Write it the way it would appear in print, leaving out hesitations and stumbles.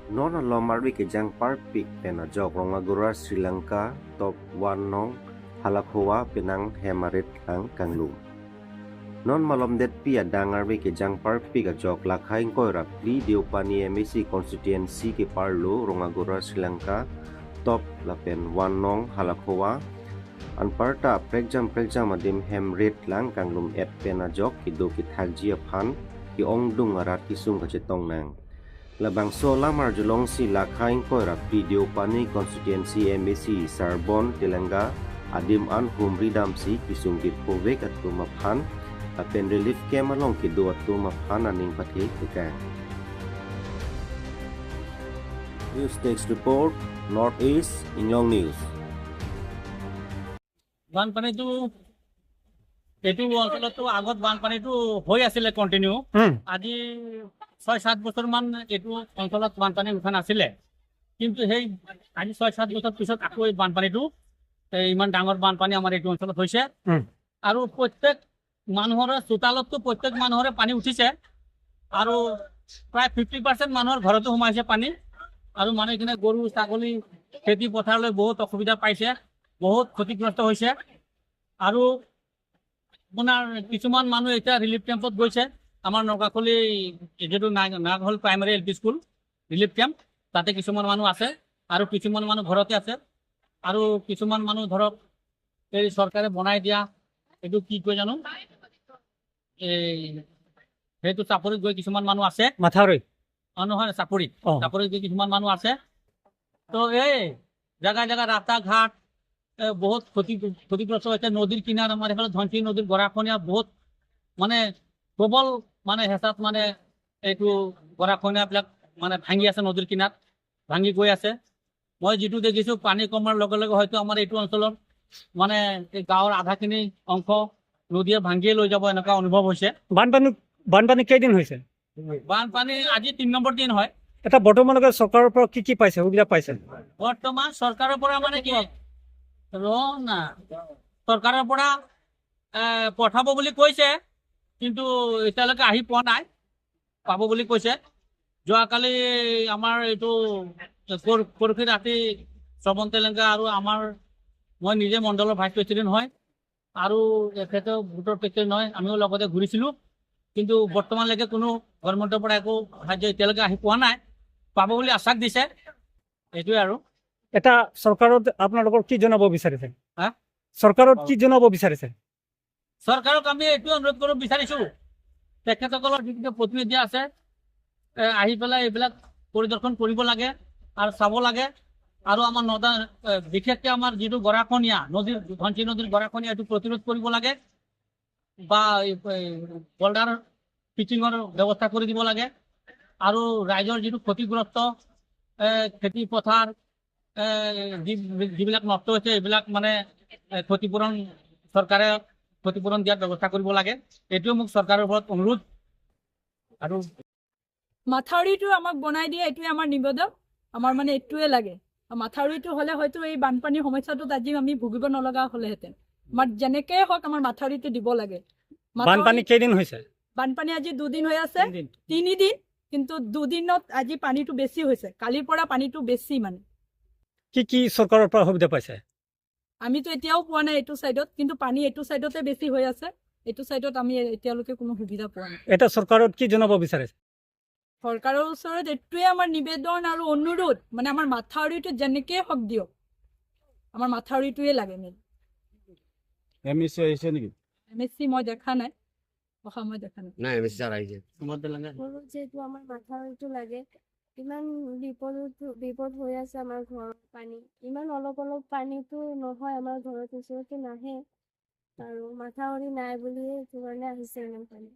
Non alom arvi kejang parpik pen ajok Rongagora Sri Lanka top 1 nong halakhowa penang hemarit lang kanglum. Non malom det pi adang arvi kejang parpik ajok lakhaing koi rapli Deopani MAC constituency ke parlo Rongagora Sri Lanka top lapen 1 nong halakhowa anparta pregjam pregjam adim hemrit lang kanglum et pen ajok kido ki thakji aphan ki ongdung arat kisung kachetong nang. Labangso lamar julong si lakhaing koi rapli Deopani constituency MAC Sarbon Telenga adim an humridam si kisung kit povek atum aphan apen relief camp along kido atum aphan aning pathe kekang. News Desk Report, Northeast Inglong News. বানপানীটো এইটো অঞ্চলতো আগত বানপানীটো হৈ আছিলে continue. আজি 6-7 বছৰমান এইটো অঞ্চলত বানপানী উঠা নাছিলে, কিন্তু সেই আজি 6-7 বছৰ পিছত আকৌ এই বানপানীটো ইমান ডাঙৰ বানপানী আমাৰ এইটো অঞ্চলত হৈছে। আৰু প্ৰত্যেক মানুহৰে চোতালততো প্ৰত্যেক মানুহৰে পানী উঠিছে আৰু প্ৰায় 50% মানুহৰ ঘৰতো সোমাইছে পানী। আৰু মানুহখিনিয়ে গৰু ছাগলী খেতি পথাৰলৈ বহুত অসুবিধা পাইছে, বহুত ক্ষতিগ্ৰস্ত হৈছে। আৰু আপোনাৰ কিছুমান মানুহ এতিয়া ৰিলিফ কেম্পত গৈছে। আমাৰ নগাখলি যিটো Nagakhali primary L P school relief camp, তাতে কিছুমান মানুহ আছে আৰু কিছুমান মানুহ ঘৰতে আছে। আৰু কিছুমান মানুহ ধৰক এই চৰকাৰে বনাই দিয়া এইটো কি কয় জানো, এই সেইটো চাপৰিত গৈ কিছুমান মানুহ আছে। মাথাউৰি অ নহয়, চাপৰিত চাপৰিত গৈ কিছুমান মানুহ আছে। তো এই জেগা জেগা ৰাস্তা ঘাট বহুত ক্ষতিগ্ৰস্ত হৈছে। নদীৰ কিনাৰ আমাৰ এইফালে ধনশিৰি নদীৰ গৰাখহনীয়া বহুত মানে প্ৰবল মানে হেঁচাত মানে এইটো গৰাখহনীয়াবিলাক মানে ভাঙি আছে, নদীৰ কিনাৰত ভাঙি গৈ আছে। মই যিটো দেখিছোঁ পানী কমাৰ লগে লগে হয়তো আমাৰ এইটো অঞ্চলত মানে এই গাঁৱৰ আধাখিনি অংশ নদীয়ে ভাঙিয়ে লৈ যাব, এনেকুৱা অনুভৱ হৈছে। বানপানী কেইদিন হৈছে? বানপানী আজি 3 নম্বৰ দিন হয়। এটা বৰ্তমানলৈকে চৰকাৰৰ পৰা কি কি পাইছে, সুবিধা পাইছে? বৰ্তমান চৰকাৰৰ পৰা মানে কি ৰ না, চৰকাৰৰ পৰা পঠাব বুলি কৈছে, কিন্তু এতিয়ালৈকে আহি পোৱা নাই, পাব বুলি কৈছে। যোৱাকালি আমাৰ এইটো পৰহি ৰাতি শ্ৰৱণ তেলেংগা আৰু আমাৰ মই নিজে মণ্ডলৰ ভাইচ প্ৰেচিডেণ্ট হয় আৰু এখেতেও গোটৰ প্ৰেচিডেণ্ট হয়, আমিও লগতে ঘূৰিছিলোঁ। কিন্তু বৰ্তমানলৈকে কোনো গভৰ্ণমেণ্টৰ পৰা একো সাহায্য এতিয়ালৈকে আহি পোৱা নাই, পাব বুলি আশ্বাস দিছে, এইটোৱে। আৰু এটা চৰকাৰত আপোনালোকৰ কি জনাব বিচাৰিছে? হা? চৰকাৰত কি জনাব বিচাৰিছে? চৰকাৰক আমি এইটোৱে অনুৰোধ কৰিব বিচাৰিছোঁ, তেখেতসকলৰ যিটো প্ৰতিনিধি আছে আহি পেলাই এইবিলাক পৰিদৰ্শন কৰিব লাগে আৰু চাব লাগে। আৰু আমাৰ নদা বিশেষকৈ আমাৰ যিটো গৰাখহনীয়া নদীৰ ধনশিৰি নদীৰ গৰাখহনীয়া এইটো প্ৰতিৰোধ কৰিব লাগে বা বল্ডাৰ পিচিঙৰ ব্যৱস্থা কৰি দিব লাগে। আৰু ৰাইজৰ যিটো ক্ষতিগ্ৰস্ত খেতি পথাৰ যিবিলাক নষ্ট হৈছে এইবিলাক মানে ক্ষতিপূৰণ চৰকাৰে ক্ষতিপূৰণ দিয়াৰ ব্যৱস্থা কৰিব লাগে। এইটোৱে মোক চৰকাৰৰ ওপৰত অনুৰোধ। আৰু মাথাউৰিটো আমাক বনাই দিয়ে, এইটোৱে আমাৰ নিবেদন। আমাৰ মানে এইটোৱে লাগে, মাথাউৰিটো হ'লে হয়তো এই বানপানীৰ সমস্যাটোত আজি আমি ভুগিব নলগা হ'লেহেঁতেন। আমাৰ যেনেকেই হওক আমাৰ মাথাউৰিটো দিব লাগে। বানপানী কেইদিন হৈছে? বানপানী আজি 2 দিন হৈ আছে, 3 দিন, কিন্তু দুদিনত আজি পানীটো বেছি হৈছে, কালিৰ পৰা পানীটো বেছি। মানে কি কি চৰকাৰৰ পৰা সুবিধা পাইছে? আমিতো এতিয়াও পোৱা নাই এইটো চাইডত, কিন্তু পানী এইটো চাইডতে বেছি হৈ আছে। এইটো চাইডত আমি এতিয়ালৈকে কোনো সুবিধা পোৱা নাই। এটা চৰকাৰত কি জনাব বিচাৰিছে? চৰকাৰৰ ওচৰত এইটোৱে আমাৰ নিবেদন আৰু অনুৰোধ, মানে আমাৰ মাথাউৰিটো যেনেকেই হওক দিয়ক, আমাৰ মাথাউৰিটোৱে লাগে main. M E C আহিছে নেকি? এম এছ চি মই দেখা নাই, অহা মই দেখা নাই। নাই, এম এ চি ছাৰ আহিছে। যিহেতু আমাৰ মাথাউৰিটো লাগে, ইমান বিপদ হৈ আছে আমাৰ ঘৰত পানী, ইমান অলপ অলপ পানীটো নহয়, আমাৰ ঘৰত ওচৰতো নাহে। আৰু মাথাউৰি নাই বুলিয়ে সেইটো কাৰণে আহিছে ইমান পানী।